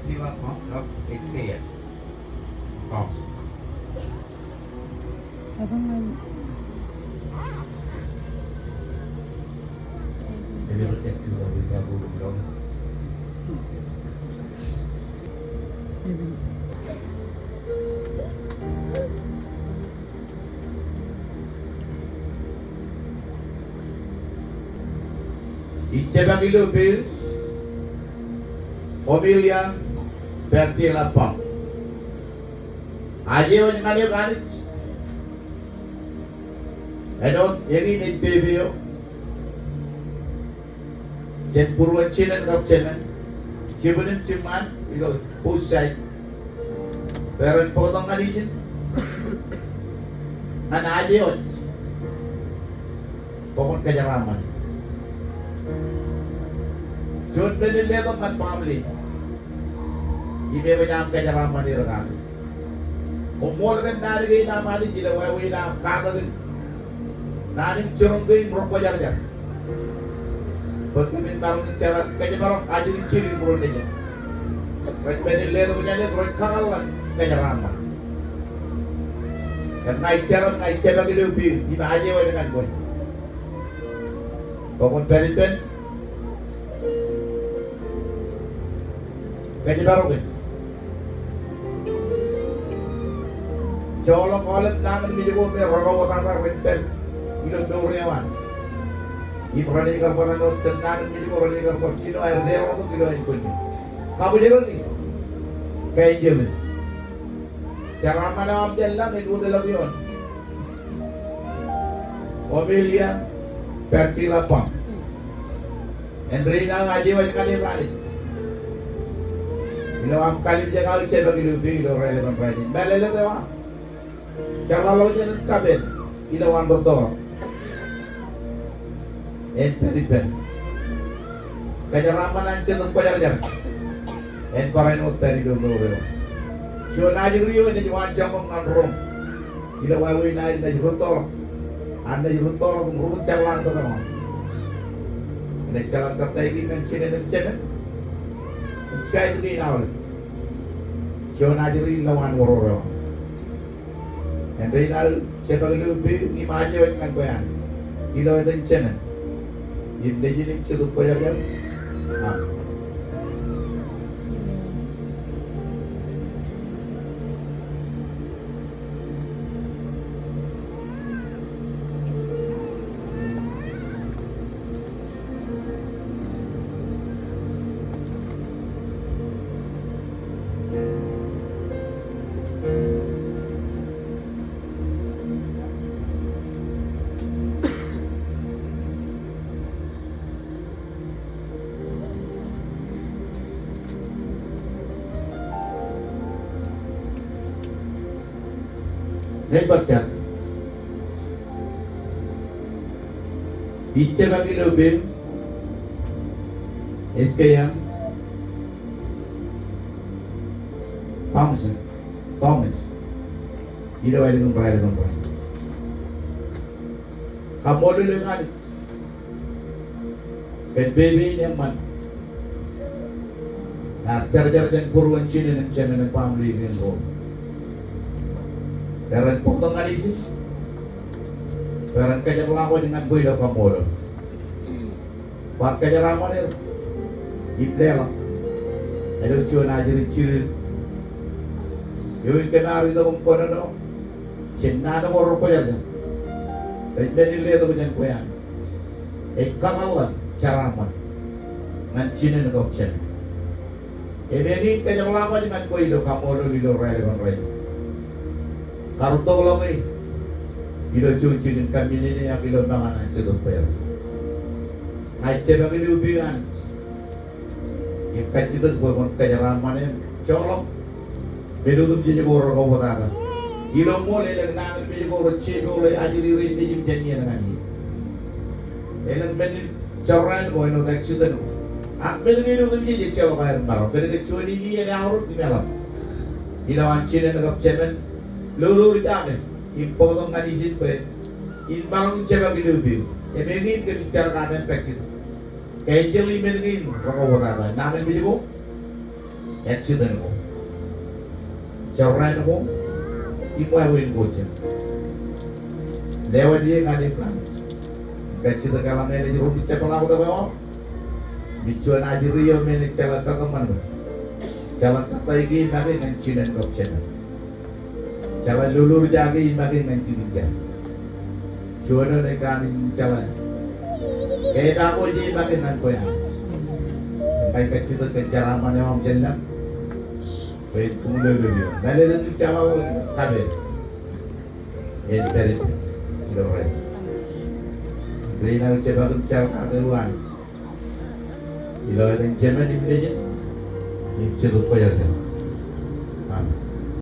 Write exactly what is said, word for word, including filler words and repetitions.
Sila Pang kab S K M. Pang. Abang ay. Jadi, lo cek juga, bisa dulu, dong. Ij jebak ilo peid, Omelia Baptila Pang. Aje wōj ñan eok Anij. Āinwōt eñin ej pepe eo jān būruon jinen kab jemān, jibwin im jiṃṃaan ilo both side. Bwe ren bōktok ñan ijin, ñan aje wōj, bwe kwōn kōjeraaṃṃan. Juon men in letok ñan baaṃle in, im eṃōj aṃ kōjeraaṃṃan er kake. Koṃṃool kōn naan kein aṃ Anij ilo wāween aṃ katakin naan in jiroñ kein rej kwōjarjar. Bwe kōmin maroñ in jeḷā kōjparok ajri jidik im ro nejin. Rej men in letok jān eok rej kakōḷḷe kōjeraaṃṃan. Im ña ij jar im ña ij jebak ilo peid im aje wōj ñan kwe. Bwe kwōn pād ippān kōjparok in. Joḷọk aolep nañinmej ko me rekauwōtata rej pād ilo mour eo an. Im renaaj kar bar āinwōt jān nañinmej ko renaaj kar bar jino aer deḷọñtok ilo ānbwinnū. Kabōjrak in, kaenjeḷ in. Jeraaṃṃan eo aṃ jān lañ en wōtlọk ioon Omelia Baptila Pang. Āindein aō aje wōj ñan eok Anij ilo aṃ kalimjek aō jebak ilo peid ilo raelepen rainin. Mālōtlōt eo aṃ. Jeḷāḷọkjeṇ in kapen ilo an rūttoḷọk. En pād ippān. Kōjeraaṃṃan an Jetōb Kwōjarjar. En barāinwōt pād ilo mour eo. Juon ajri eo enaaj waanjoñak ñan roñ. Ilo wāween aer naaj rūttoḷọk. An naaj rūttoḷọk im rūttoḷọk tok eo aṃ. Enaaj jeḷā kōttāik in ñan jinen im jemān im side kein aolep. Juon ajri ilo an oror eo aṃ. Āindein aō jebak ilo peid im aje wōj ñan kwe Anij. Ilo etan Jemān im Nejin im Jetōb Kwōjarjar. Amen. Ij jebak ilo pein, S K M, Thomas, Thomas. Ilo ālikin raelep in rainin. Kaṃṃoolol eok Anij kōn pepe in eṃṃan. Ear jarjar jān būruon jinen im jemān im baaṃle kein ro. Bwe ren bōktok ñan ijin. Bwe ren kōjepḷaak wōj ñan kwe ilo kaṃṃoolol. Bar kōjeraaṃṃan er im leḷọk āinwōt juon ajri jidik eo in kōm ar itok im kōnono jān naan ko rekwōjarjar. Ej men in letok jān kwe Anij. Ej kakōḷḷe jeraaṃṃan ñan jinen kab jemān. Im eñin kōjepḷaak wōj ñan kwe ilo kaṃṃoolol ilo raelepen rainin. Karūttoḷọke ilo juon jikin kōmmenin e ak ilo meñan an Jetōb Kwōjarjar. Ña ij jebak ilo pein Anij im kajjitōk bwe kwōn kōjeraaṃṃan im joḷọk men otemjej ko rekauwōtata. Ilo ṃool elōñ nañinmej ko rej jepoḷe ajri rein nejūṃ jān iien ñan iien. Elōñ men in jorrāān ko āinwōt accident ko. Ak men kein otemjej ejjeḷọk aer maroñ. Men ke juon in iien eaorōk im eḷap. Ilowaan jinen kab jemān, lolorjake im bōktok ñan ijin bwe in maroñ in jebak ilo pein. Im eñin kōmij jar kōn aṃ kajjitōk. Kōn jeḷā men kein rekauwōtata. Nañinmej ko Ejjitōk ko. Jorrāān ko im wāween ko jān. Lewōj e ñan eok Anij. Kajjitōk eḷaññe enaaj roñjake jepḷaaktok eo aṃ. Im juon ajri eo me enaaj jeḷā kakōṃṃan wōt. Jeḷā kōttāik e make ñan jinen kab jemen. Jeḷā lolorjake e make ñan jikin jar. Juon eo ej kanooj in jeḷā kepaakḷọk e make ñan kwe Anij. Ña ij kajjitōk kōn jeraaṃṃan eo aṃ jān lañ. Bwe en buñlōlōl eok. Mālōtlōt in jeḷā ḷọk kape. En pād ippān ilo ren. Ren aō jepakūṃ jeḷā kake eo Anij. Ilo etan Jemān im Nejin im Jetōb Kwōjarjar. Amen.